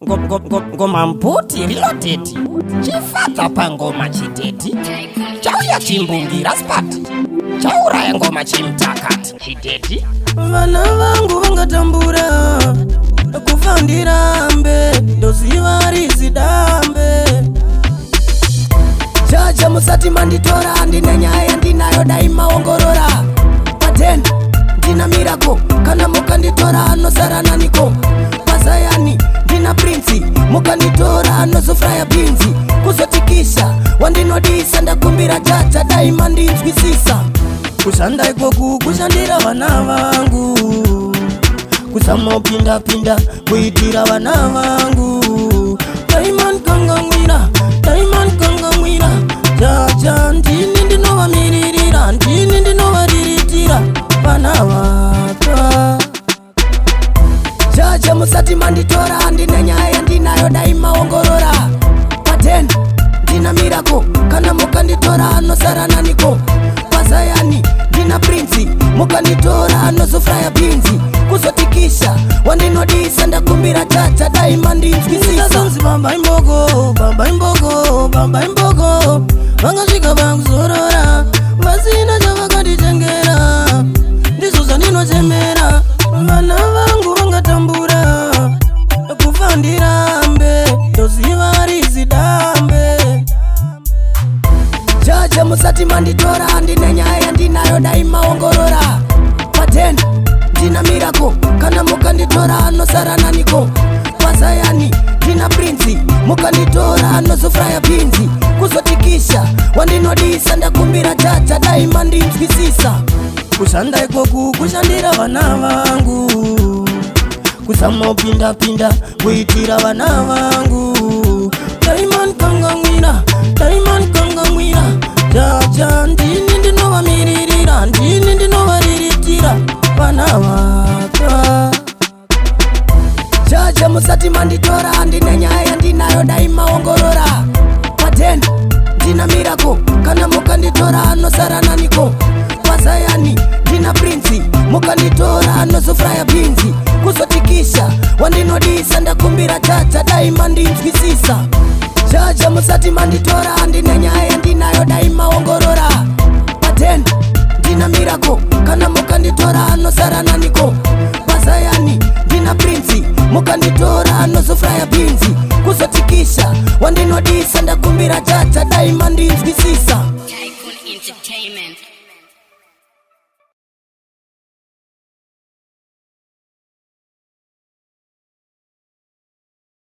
Ngoma mbuti reloaded, chifadza pangoma chidedi, chauya chimbungira spati, chauraya ngoma chimutakati chidedi. Vana vangu vangatambura, kufa ndirambe, ndoziva rizi dambe. Jaja, musati manditora, ndine nyaya ndinayo, dai maongorora. Pa10 ndina Miracle, kana mukanditora anosara naniko? Pazayani ndina Prince, mukanditora anozofraya bhinzi. Kuzotikisha wandinodisa, ndakumbira jaja dai mandinzwisisa. Kushanda ikoku kushandira vana vangu, kusamopindapinda kuitira vana vangu. Daiman kangamwira, daiman kangamwira. Jaja, ndini ndinovamiririra, ndini ndinovariritira vana vaka. Jaja, musati manditora, ndine nyaya ndinayo, dai maongorora. Pa10 ndina Miracle, kana mukanditora anosara naniko? Pazayani ndina Prince, mukanditora anozofraya bhinzi. Kuzotikisha wandinodisa, ndakumbira jaja dai mandinzwisisa. Ndisazonzi baba imboko, baba imboko, baba imboko. Vangasvika pakuzorora vasina chavakanditengera. Ndizvo zvandinochemera, vana vangu vangatambura, kufa ndirambe, ndoziva rizi dambe. Jaja, musati manditora, ndine nyaya ndinayo, dai maongorora. Pa10 ndina Miracle, kana mukanditora anosara naniko? Pazayani ndina Prince, mukanditora anozofraya bhinzi. Kuzotikisha wandinodisa, ndakumbira jaja dai mandinzwisisa. Kushanda ikoku kushandira vana vangu, kusamopindapinda kuitira vana vangu. Daiman kangamwira, daiman kangamwira. Jaja, ndini ndinovamiririra, ndini ndinovariritira vana vaka. Jaja, musati manditora, ndine nyaya ndinayo, dai maongorora. Pa10 ndina Miracle, kana mukanditora anosara naniko? Pazayani ndina Prince, mukanditora anozofraya bhinzi. Kuzotikisha wandinodisa, ndakumbira jaja dai mandinzwisisa. Jaja, musati manditora, ndine nyaya ndinayo, dai maongorora. Pa10 ndina Miracle, kana mukanditora anosara naniko? Pazayani ndina Prince, mukanditora anozofraya bhinzi. Kuzotikisha wandinodisa, ndakumbira jaja dai mandinzwisisa. Tycoon Entertainment.